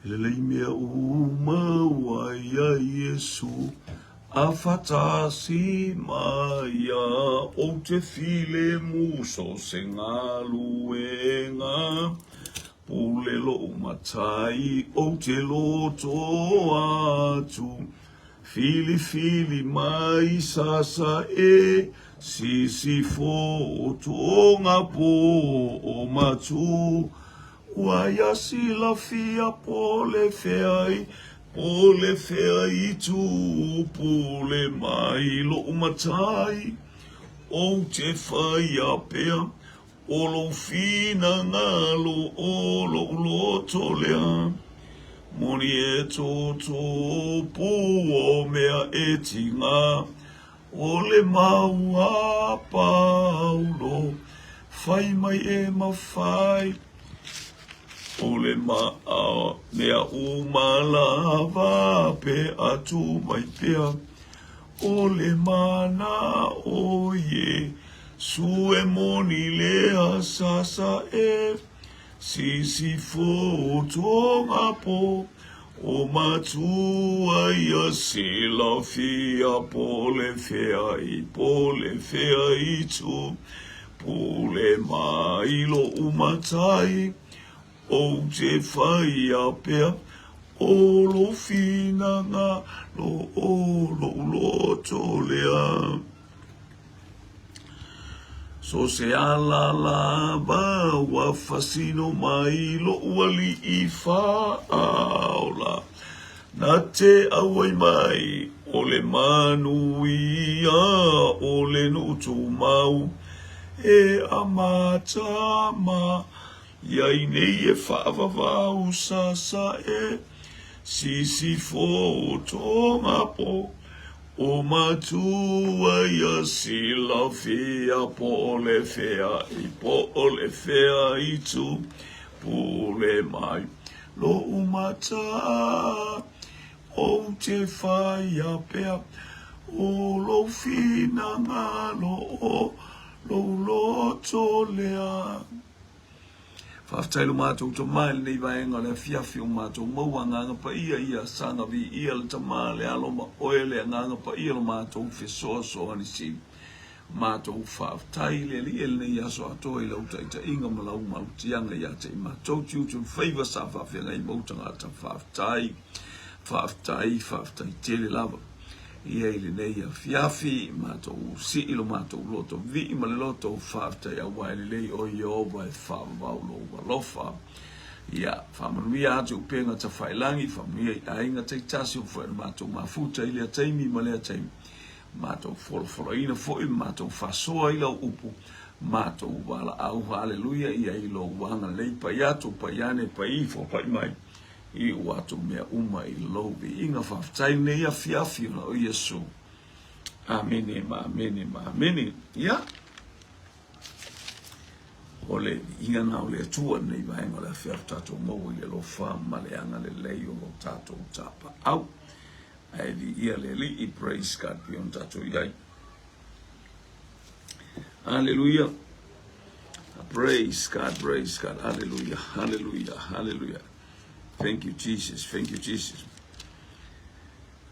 Lelei mea uma ua ia Iesu a fatasi ma ia ou te filemu so se galuega Pule lo'u matai ou te loto atu Filifili mai sasa e Sisifo toga po o matu Ua ia silafia po le fea i po le fea i tu Pule mai lo'u matai ou te whaia pea O lou finagalo o lo'u loto lea Moni e tōtō pū o mea e tiga O le mau a Paulo Fai mai e mafai O le mea uma lava pe a tu mai pea O le mana o Iesu e moni lea sasa e Sisifo toga po o matua ia silafia po le fea i po le fea i tu Pule mai lo'u matai ou te whaia pea O lou finagalo o lo'u loto lea So se ala lava ua fasino mai lo'u ali'i fa'aola Na te auai mai o le manuia o le nu'u tumau E amata mai ai nei e fa'avavau sasa e Sisifo toga po o matua ia silafia po o le fea i po o le fea i tu Pule mai lo'u matai ou te whaia pea O lou finagalo o lou loto lea Faafetai lo matou Tama i lenei vaega o le afiafi o matou maua Agaga Paia ia saga viia le Tama le Alo ma oe le Agaga Paia lo matou fesoasoani sili. Matou faafetai le Alii i lenei aso atoa i lau taitaiga ma lau malutiaga ia te i matou tiute ma faiva sa faafeagai ma ou tagata. Faafetai, faafetai, faafetai tele lava. Ia i lenei afiafi, matou sii lo matou loto vii ma le loto faafetai aua e lelei oe Ieova e faavavau lou alofa. Ia, faamanuia atu i upega tafailagi, faamanuia i aiga taitasi o foi ona matou mafuta i lea taimi ma lea taimi. Matou folafolaina foi ma matou faasoa i lau upu, matou valaau, haleluia, ia i lou agalelei, pai atu, pai ane, pai ifo, pai mai. I ua atu mea uma i lou viiga faafetai lenei afiafi ona o Iesu. Amene ma amene ma amene. Ia, o le viiga na o le Atua lenei vaega o le afiafi tatou maua i le alofa ma le agalelei o lo tatou tapaau. Ae viia le Alii, praise God, pei ona tatou i ai. Hallelujah. Praise God, praise God. Hallelujah, hallelujah, hallelujah. Thank you, Jesus. Thank you, Jesus.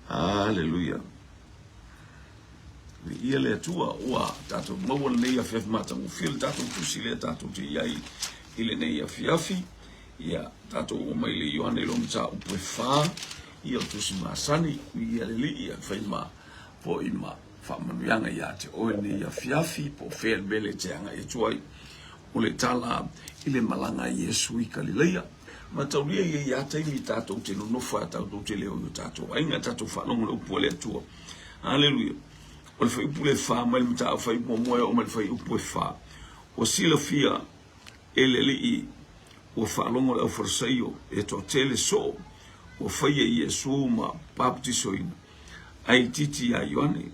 Hallelujah. Viia le Atua ua tatou maua lenei afiafi matagofie le tatou tusi lea tatou te i ai i lenei afiafi. Ia tatou oo mai le Ioane i lona mataupu e 4, ia o tusi masani, viia le Alii, ia fai ma foi ma faamanuiaga ia te oe lenei afiafi, po o fea le mea lea e te agai atu ai. O le tala i le malaga a Iesu i Kalileia. Mataulia ia i a taimi tatou te nonofo ai, tatou te leo i o tatou aiga, tatou faalogo i le upu a le Atua. Haleluia. O le fuaiupu le 4 mai le mataupu fuaiupu muamua e oo mai le fuaiupu e 4. Ua silafia e le Alii ua faalogo le aufalesaio e toatele soo ua faia i Iesu ma papatisoina ae itiiti iā Ioane.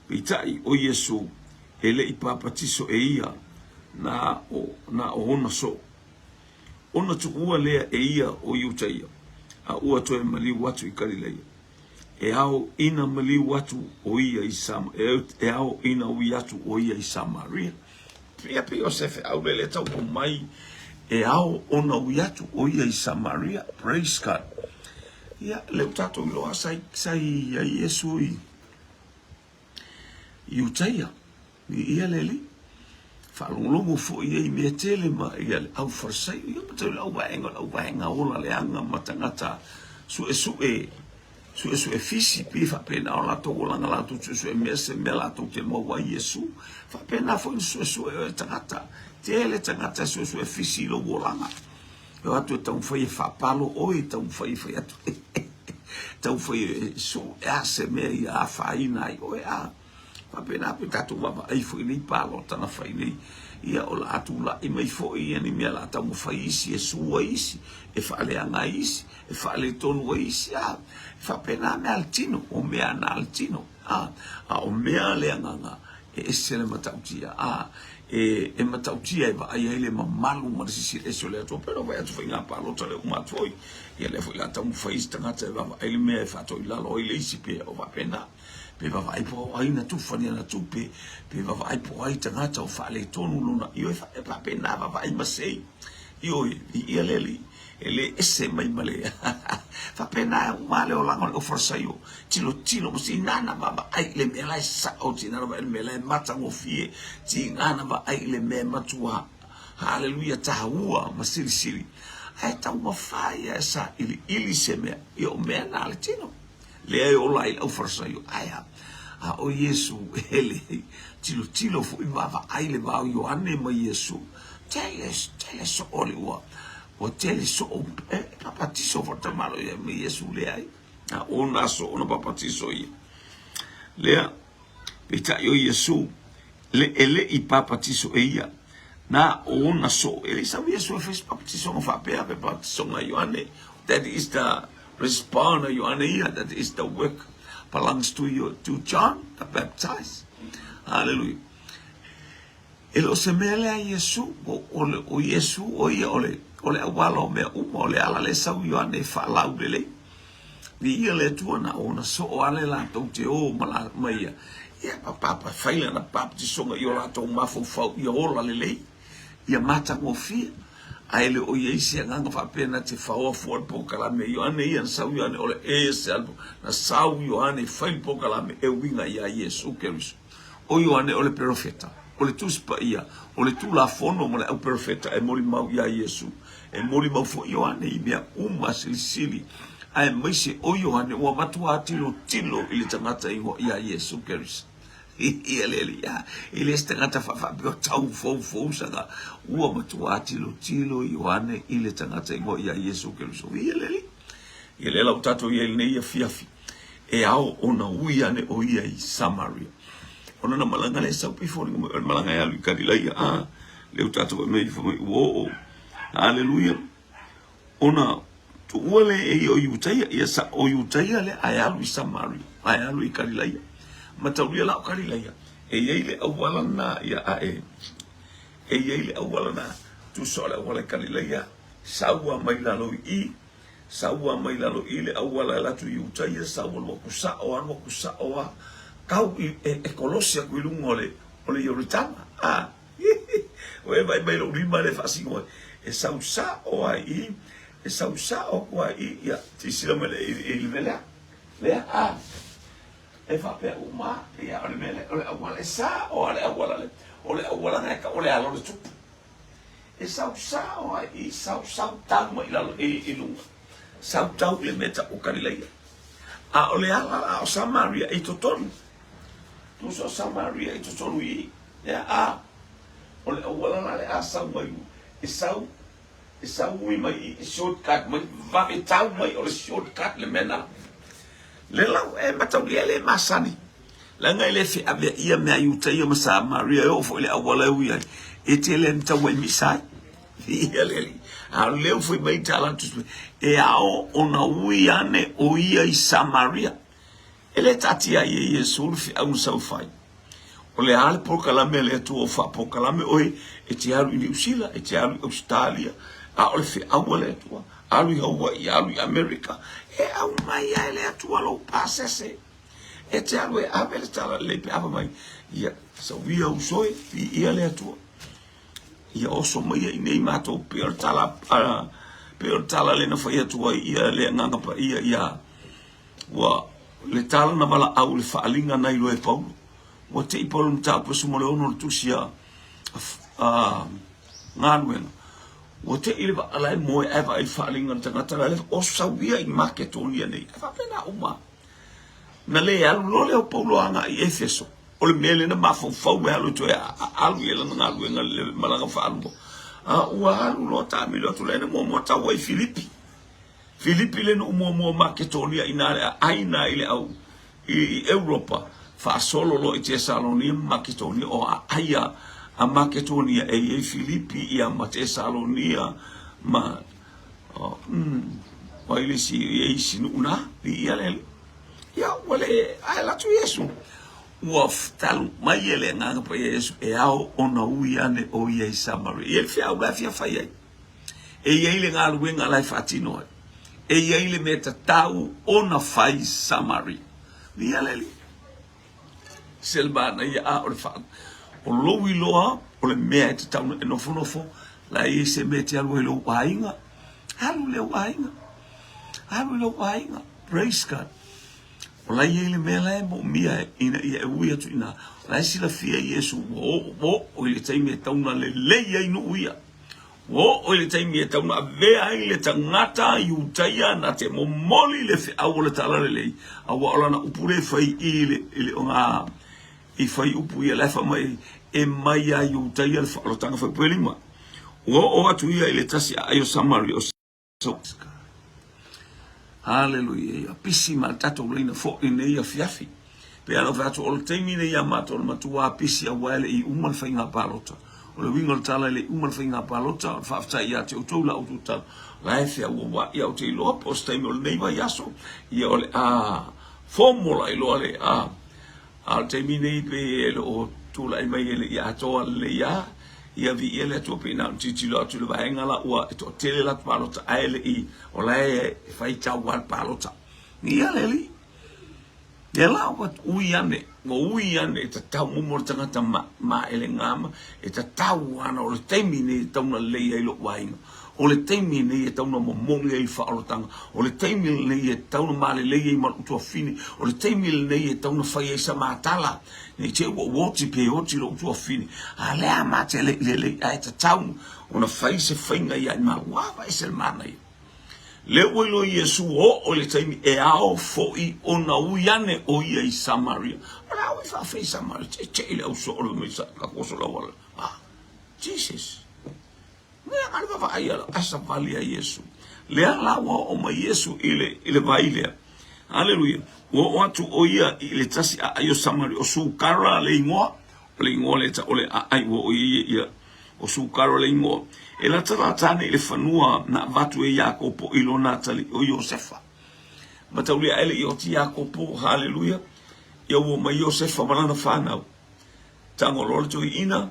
Peitai, o Iesu e le i papatiso e ia na o na o ona soo. Ona tuua lea e ia o Iutaia, a ua toe maliu atu i Kalileia. E ao ina maliu atu o ia i Sam, e ao ina ui atu o ia i Samaria. Ia pei o se feau lea e tau aumai E ao ona ui atu ʻo ia i Samaria. Praise God. Ia, lea ua tatou iloa sa, sa i ai Iesu i Iutaia, i ia le alii. Faalogologo foi ia i mea tele ma ia le au Farisai. Ia ma tau le au vaega, le au vaega ola leaga ma tagata suesue suesue fisi pei faapena o latou olaga latou suesue mea se mea latou te maua ai Iesu. Faapena foi na suesue o e tagata. Tele tagata e suesue fisi i lou olaga. E o atu e taumafai e faapalo oe, e taumafai e fai atu taumafai e sue a se mea ia afaina ai oe a. Faapena pe tatou vaavaai foi i nei palota na fai nei, ia o le a tulai mai foi ia ni mea o le a taumafai isi e sua isi, e faaleaga ai isi, e faaletonu ai isi, a e faapena mea a le tino, o mea na a le tino, a a o mea a le agaga e ese le matautia, a e, e matautia e vaai ai le mamalu ma le silasila ese o le Atua. Pei ona vaai atu foi i ngā palota le uma atu foi, ia lea foi o le a taumafai isi tagata e vaavaai le mea e faatoilalo ai le isi pe o faapena. Pe vaavaai po o ai na tufa ni ana tupe, pe vaavaai po o ai tagata o faaletonu lona ioe, e faapena vaavaai ma sei. Ioe, viia le Alii, e le ese mai ma le faapena e uma le olaga o le aufalasaio, tilotilo ma tiga na vaavaai i le mea la e sao, tiga na vaai i le mea la e matagofie, tiga na vaai i le mea e matua haleluia taua ma silisili, ae taumafai ia e sailiili se mea, ia o mea na a le tino. Lea e ola ai le aufalasaio, ae a? A o Iesu e le tilotilo foi ma vaai le va o Ioane ma Iesu. Tele, tele soo le ua, ua tele soo, e papatiso foi le tamalo ia ma Iesu leai. A o na soo na papatiso ia. Lea, peitai o Iesu, le e le i papatiso e ia, na o ona soo, e le i sau Iesu e fai se papatisoga faapea pe papatisoga a Ioane. That is the Respond a Ioane ia, that is the work belongs to you, to John the Baptist. Hallelujah. E le o se mea lea Iesu, o, o, le, o Iesu o ia o le, o le auala o mea uma, o le ala le sau Ioane e faalau lelei. Viia le Atua na ona soo ale latou te o ma, la, ma ia. Ia papapa fai lana baptisoga i o latou mafaufau ia ola lelei. Ia matagofie, ae le o i ai se agaga faapea na te faoa fua le polokalame a Ioane ia, na sau Ioane o le ese a le na sau Ioane e fai le polokalame e uiga ia Iesu Keriso. O Ioane o le perofeta, o le Tusi Paia, o le Tulafono ma le au perofeta e molimau ia Iesu. E molimau foi Ioane i mea uma silisili, aemaise o Ioane ua matua tilotilo i le tagata igoa ia Iesu Keriso. Ia le alii, a, e le se tagata faafaapea o tau foufou saka, ua matua tilotilo Ioane i le tagata igoa ia Iesu Keriso. Ia le alii. Ia lea la ua tatou i ai lenei afiafi, e ao ona ui ane o ia i Samaria. Ona na malaga lea sau pei foliga mai o le malaga e alu i Kalilaia, a, lea ua tatou vaai mai fai mai ua oo. Haleluia. Ona tuua lea e ia o Iutaia, ia sa o Iutaia lea ae alu i Samaria, ae alu i Kalilaia. Mataulia la o Kalilaia, e i ai le auala lena, ia ae, e i ai le auala lena, tusa o le auala i Kalilaia, sau lava mai lalo i i, sau lava mai lalo i le auala e alu atu i Iutaia, sau alu atu sao, alu atu sao lava, tau i, e, e kolosi atu i luga o le, o le Ioritana, a. Ua e vaai mai lou lima lea e faasino ai. E sau sao ai i, e sau sao atu ai i, ia, silasila mai le, i le mea lea. Lea, a, e faapea uma, ia, o le mea lea, o le auala, e sao lava le auala lea. O le auala lena e tau o le ala o le tupu. E sau sao ai i, sau, sau tau mai i lalo, i, i luga. Sau tau i le mea e tau o Kalilaia. A o le ala, a o Samaria i totonu. Tusa o Samaria i totonu i i. Ea a, o le auala la le a sau mai e sau, e sau ui mai i short cut mai, vave tau mai o le short cut le mea na. Le lau e mataulia le masani. Leaga e le feaveaia mea i uta ia ma Samaria e oo foi le auala e ui ai. E tele ni taua i misa ai. Ia le alii. A o lea foi mai tala atu e ao ona ui ane o ia i Samaria. E le taatia ai e Iesu le feau na sau fai. O le a le polokalame a le Atua o faapolokalame oe e te alu i Niu Sila, e te alu i Ausetalia, a o le feau a le Atua, alu i Hawaii, alu i Amerika, e aumai lava e le Atua lou pasese. E te alu e ave le tala lelei pe ava mai, ia, sauia uso e, viia le Atua. Ia oso mai ai nei matou pei o le tala pei o le tala lea na fai atu ai ia le Agaga Paia ia ua le tala na valaau i le faaaliga na iloa e Paulo. Ua te i Paulo i le mataupu e 16 o le tusi a galuega. Ua te i le vaa la e moe ae vaai i le faaaliga a le tagata la le oso sau ia i Maketonia nei. E faapena uma. Na le alu loa lea o Paulo agai i Efeso. O le mea lea na mafaufau e alu e toe alu i ai lana galuega i le malaga faalua. A ua alu loa taamilo atu lea na muamua tau ai Filipi. Filipi le nuu muamua o Maketonia i ina le aai ina i le au i Europa faasolo loa i Tesalonia ma Maketonia o aai a Maketonia e i ai Filipi ia ma Tesalonia ma oh, o ai le isi e i isi nuu na viia le Alii. Ia ua le ae alu atu Iesu ua talu mai e le Agaga Paia Iesu e ao ona ui ane o ia i Samaria. E i ai le feau la e fia fai ai. E i ai le galuega la e faatino ai. E i ai le mea tatau ona fai i Samaria. Viia le Alii. Se le manaia a o le faa o lou iloa o le mea e tatau ona e nofonofo la e i ai se mea e te alu ai i lou aiga. Alu i lou aiga. Alu i lou aiga. Praise God. O la e i ai le mea la e moomia ina ia e ui atu i ina. O la e silafia Iesu ua oo i le taimi e tatau ona lelei ai nuu ia. Ua oo i le taimi e tatau ona avea ai le tagata Iutaia na te momoli le feau o le Talalelei, aua o lana upu lea e fai i le, i le oga, i fuaiupu ia la e fai mai e mai ia Iutaia le faaolataga fuaiupu e lima. Ua oo atu ia i le tasi aai o Samaria o Haleluia. Ia pisi ma le tatou laina foi i lenei afiafi. Pei lava ona fai atu, o le taimi lenei ia matou o le matua pisi aua e le i uma le faiga palota. O le uiga o le tala e le i uma le faiga palota, o le faafetai ia te outou la outou tala. O la e feauauai, ou te iloa po o se taimi o lenei vaiaso, ia o le a fomola ai loa le a A o le taimi nei pei e le o tulai mai e le i atoa lelei lava, ia viia le Atua pei na ona tilotilo atu i le vaega la ua toatele latou palota ae le i o la e faitau lava le palota. Ia le alii. Ia la ua ui ane, ua ui ane e tatau mo le tagata maele ma e tatau ana o le taimi nei e tatau ona lelei ai lou aiga. O le taimi lenei e tatau ona momoli ai le faaolataga. O le taimi lenei e tatau ona malelei ai ma lou tuafafine. O le taimi lenei e tatau ona fai ai sa matala. Ne i te i ua ou oti pe oti lou tuafafine. A lea ma te le i lelei ae tatau ona fai se faiga ia i maua. Ua aveese le manaia. Lea ua iloa Iesu ua oo i le taimi e ao foi ona ui ane o ia i Samaria. O le a ui faafei Samaria? Te te i le au soo le mai sa ka koso la wala. Ah, Jesus. Mea ka le vaavaai ala a savali a Iesu. Lea la ua oo mai Iesu i le, i le vai lea. Aleluia. Ua oo atu o ia i le tasi aai o Samari, o Sukara le igoa. O le igoa le ta o le aai ua oo i ia, o Sukara le igoa. E latalata ane i le fanua na avatu e Iakopo i lona atalii o Iosefa. Mataulia ae le i oti Iakopo, haleluia, ia ua mai Iosefa ma lana fanau. Tago loa le toeaina,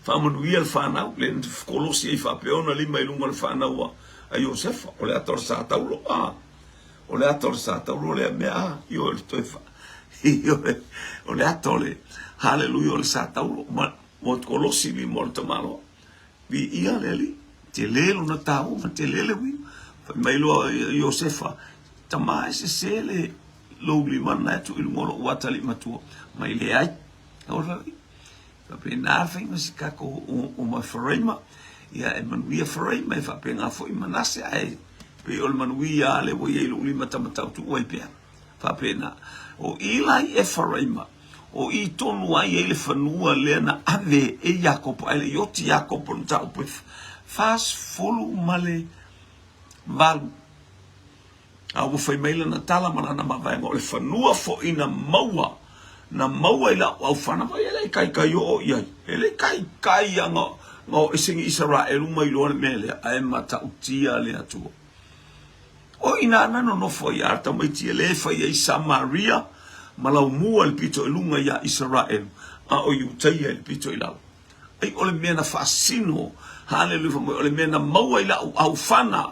Faamanuia le fanau, le kolosi ai faapea ona lima i luga o le fanau a Iosefa. O le ata o le sa taulo, a. O le ata o le sa taulo lea mea, a. Ioe, o le toe fa, ioe, o le ata o le, haleluia, o le sa taulo. Ma, ua kolosi lima o le tamaloa. Viia le Alii. Tele lona taua ma tele le uiga. Fai mai loa Iosefa, tama e sese le lou lima na e tuu i luga o lou atalii matua. Mai leai. Faapena le faiga o si tatou o ma Eferaima, ia e manuia Eferaima, e faapena foi Manase, ae pei o le manuia lava lea ua i ai lou lima taumatau tuu ai pea. Faapena. O i la i Eferaima, o i tonu ai ai le fanua lea na ave e Iakopo, ae le i oti Iakopo i le mataupu e 48. A ua fai mai lana tala ma lana mavaega, o le fanua foi na maua, na maua i lau aufana mai, e le i kaikai oo i ai. E le i kaikai a na, na o ese ni Isaraelu mai loa le mea lea, ae matautia le Atua. O i ina na nonofo ai a tamaiti e le fai ai Samaria ma laumua i le pito i luga iā Isaraelu, a o Iutaia i le pito i lalo. Ai o le mea na faasino, haleluia, fai mai, o le mea na maua i la'u aufana,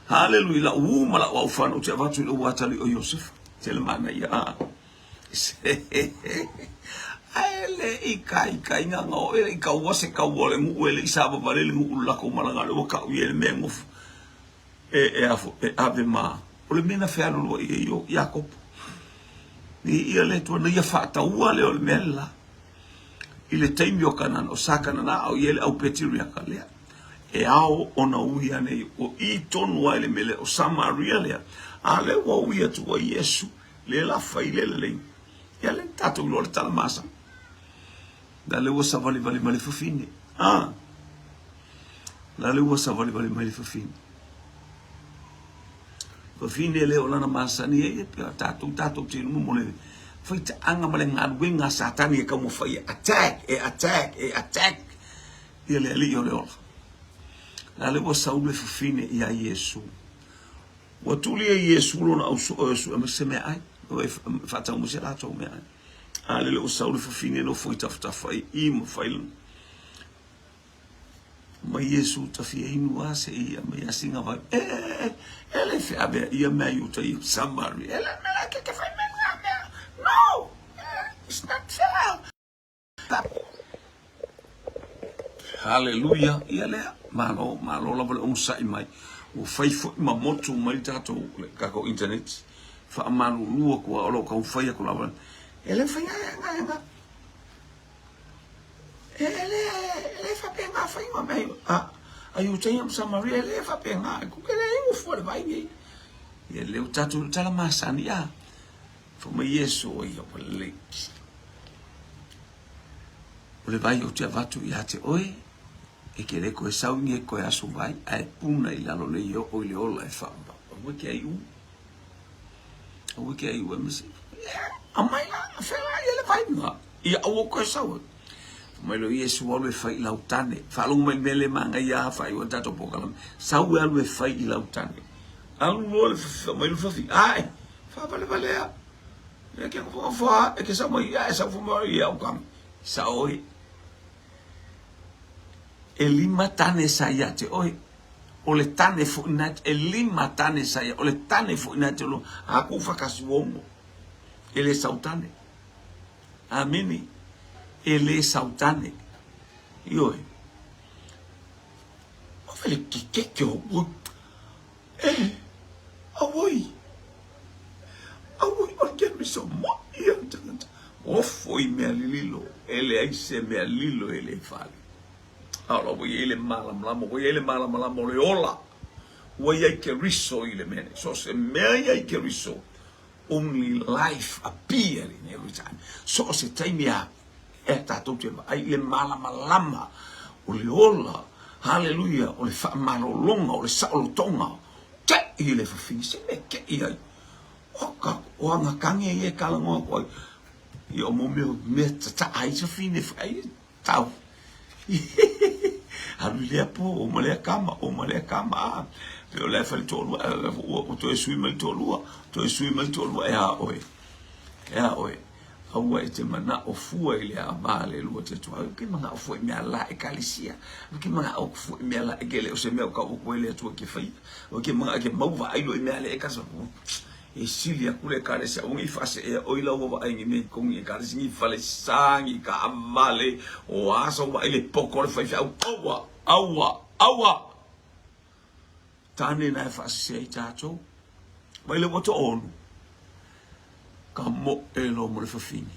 haleluia, i la'u ū ma la'u aufana, ou te avatu i lou atalii o Iosefa. Tele manaia, a. Ae le i kaitaiga na oo, e le i kaua se kaua o le nuu, e le i savavale le nuu i le latou malaga, o lea ua tau i ai le mea e nofo e, e, afo, e ave ma, o le mea na fealoloai ai o Iakopo. I ia le Atua na ia faataua lea o le mea le la. I le taimi o Kanana, o sa Kanana a o i ai le au Petiriaka lea. E ao ona ui ane i, o i tonu ai le mea lea, o Samaria lea. A lea ua ui atu ai Iesu, lea la fai le lelei. Ia lea na tatou iloa le tala masani. La lea ua savalivali mai le fafine. Ah. La lea ua savalivali mai le fafine. Fafine lea o lana masani ai e pea tatou tatou te luma mo le faitaaga ma le galuega a Satani e taumafai e attack, e attack, e attack ia le alii o le ola. La lea ua sau le fafine ia Iesu. Ua tuli e Iesu lona ausoo e sue mai se meaai, e faatau mai se latou meaai. A lele ua sau le fafine nofo i tafatafa i i ma fai lana. Mai Iesu ta fia inu a se i mai a singa vai. E, e, e, e le feavea ia mea i uta i Samaria. E le mea ke ke fai mea ngā mea. No! It's not fair. Haleluia! Ia lea, malo, malo lava le onosai mai. Ua fai foi ma motu mai le tatou, le tatou internet. Faamalulu atu lava, o lo o taumafai atu lava. E le mafai lava, e le, e le faapena faiga mea a, a Iutaia ma Samaria, e le faapena. E kuke le inu fua le vai nei. Ia lea ua tatou tala masani, a. Fai mai Iesu, o ia ua lelei. O le vai ou te avatu ia te oe, e ke le koe sau i nge koe aso vai, ae puna i lalo nei e oo i le ola e faavavau. Aua ke ai u. Aua ke ai u e masi. Aumai la, fea la ia le vai ma. Ia aua koe sau. Fai mai loa Iesu alu e fai i lau tane. Faalogo mai le mea le manaia a faaiu ai le tatou polokalame. Sau e alu e fai i lau tane. Alu loa le fai mai le fafi. Ae, faavalevalea. E ke nofonofo e ke sau mai ia e sau fai mai ia au kami. Sao oe. E lima tane sa ia te oe. O le tane foi na e lima tane sa ia. O le tane foi na te lo a ku whakasi womo. E le sau tane. Amini. E le sau tane. Ioe. O fele keke o E, auoi, auoi, o le Keriso moi ia le tagata. Ofo i mea lililo, e leai se mea lilo e le fale. A o la ua i ai le malamalama, ua i ai le malamalama o le ola. Ua i ai Keriso i le mea nei. So se mea i ai Keriso, only life appear in every time. So o se taimi a E tatou te vaai i le malamalama o le ola, haleluia, o le faamalologa, o le saolotoga, keʻi i le fafine, se mea keʻi ai. O ka, o aga kage ia e talanoa atu ai. Ia o mo mea, mea tataa ai se fafine, ai tau. Alu i lea po, o ma lea kama, o ma lea kama, a. Pe o la e fale toalua, ua toe sui mai le toalua, toe sui mai le toalua, e a oe, e a oe. Aua e te manao fua i le ava le lua te Atua. Aua ke manao fua i mea la ekalesia. Aua ke manao fua i mea la e ke le o se mea o kau o le Atua ke whaia. Aua ke manao ke mau wa ailo i mea le ekasa. E sili aku le ekalesia. Aua ngi whase ea oi lau wa ai ngi mei kongi ekalesia ngi fale sa ngi ka avale o asa wa i le poko le whai whiau. Aua, aua, aua! Tane na e whaasese ai tātou. Mai le wata onu. Ka moe lo mo le fafine.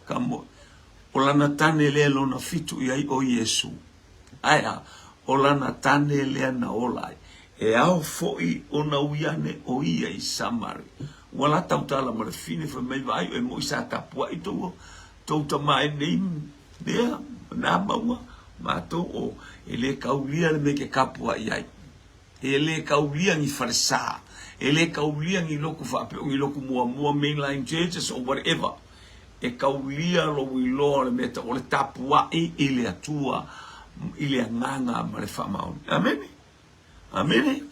Ka moe. O lana tane lea lona fitu i ai o Iesu. Ae a, o lana tane lea na ola ai. E ao foi ona ui ane o ia i Samari. Ua la tautala ma le fine fai mai vaai o e moi sa tapuai tou tou tama e nei mea na maua matou o e le kaulia le mea ke kapuai ai. E le kaulia ni falesa, e le kaulia ni loku faapea o ni loku muamua mainline churches or whatever. E kaulia lou iloa o le mea tau o le tapuai i le Atua i le agaga ma le faamaoni. Amene. Amene.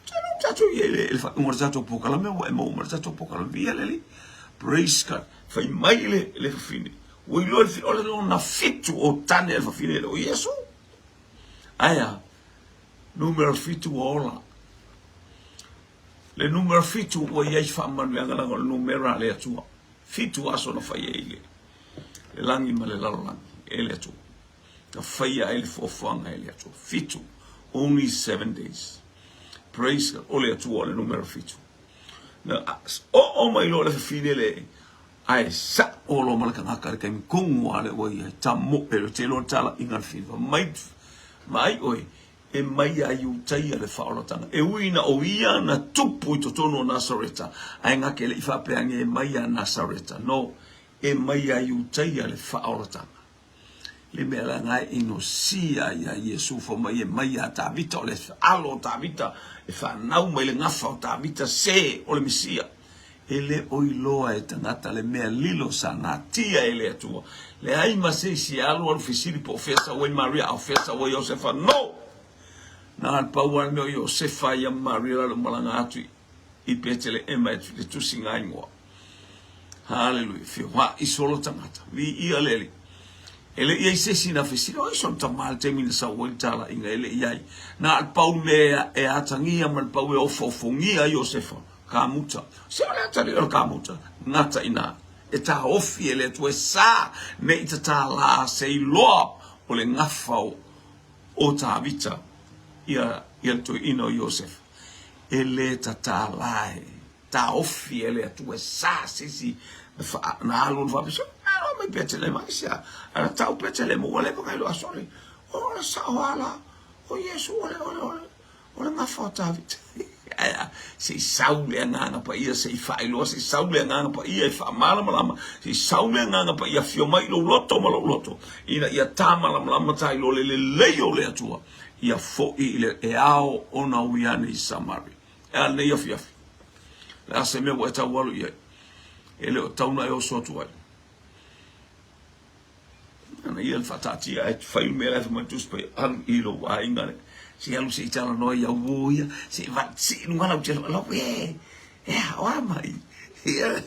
Talo tatou i le le faaiuga o le tatou polokalame ua e maua ma le tatou polokalame. Viia le Alii. Praise God. Fai mai le le fafine. Ua iloa le o le lona fitu o tane a le fafine le o Iesu. Ae a? Numera fitu ua ola. Le numera fitu ua i ai faamanuiaga leaga o le numera a le Atua. Fitu aso na fai ai le. Le lagi ma le lalolagi e le Atua. Na faia ai le fuafuaga e le Atua. Fitu. Only 7 days. Praise God. O le Atua o le numera fitu. Na oo mai loa le fafine le ae sa'o loa ma le tagata le taimi tonu lava lea ua i ai tamoe loa te iloa le talaiga a le fafine mai vaai oe e mai ia Iutaia le faaolataga e ui ina o ia na tupu i totonu o Nasareta ae gake e le i faapea ane e mai ia Nasareta no e mai ia Iutaia le faaolataga Le mea leaga e inosia ia Iesu fai mai e mai ia Tavita, o le alo o Tavita, e fanau mai le gafa o Tavita, se o le Mesia. E le o iloa e tagata le mea lilo sa natia e le Atua. Leai ma se isi e alu alu fesili po o fea sau ai Maria, a o fea sau ai Iosefa. No! Na o le pau lava le mea o Iosefa ia ma Maria la le malaga atu i i Peteleema e le tusiga igoa. Haleluia. Feoai solo tagata. Viia le Alii. E le i ai se isi na fesili, o ai sona tama i le taimi na sau ai le talaiga, e le i ai. Na o le pau mea e atagia ma le pau e ofoofogia ai Iosefa, kamuta. Se o le atalii o le kamuta, gata i ina. E taofi e le Atua e sa ne i tatala se iloa o le gafa o Tavita ia le toeaina o Iosefa. E le tatala e taofi e le Atua e sa se isi na alu na faapea, sole, alo mai Petelema, aisea? A na tau Petelema, ua leva ona iloa, sole, o le sao lava la, o Iesu o le, o le, o le, o le gafa o Tavita. Ae se i sau le Agaga Paia, se i faailoa, se i sau le Agaga Paia e faamalamalama, se i sau le Agaga Paia afio mai i lou loto ma lou loto, ina ia tamalamalama ta iloa le lelei o le Atua, ia foi i le e ao ona ui ane i Samaria. E a lenei afiafi? Le a se mea ua e tau alu i ai? E le o tatau ona e oso atu ai. Ana ia le faataatia ae fai le mea la e fai mai le Tusi Paia, alu i lou aiga le, se alu se i talanoa i au uo ia, se i sii i luga lau tele, lau e, e a, o a mai? Ia,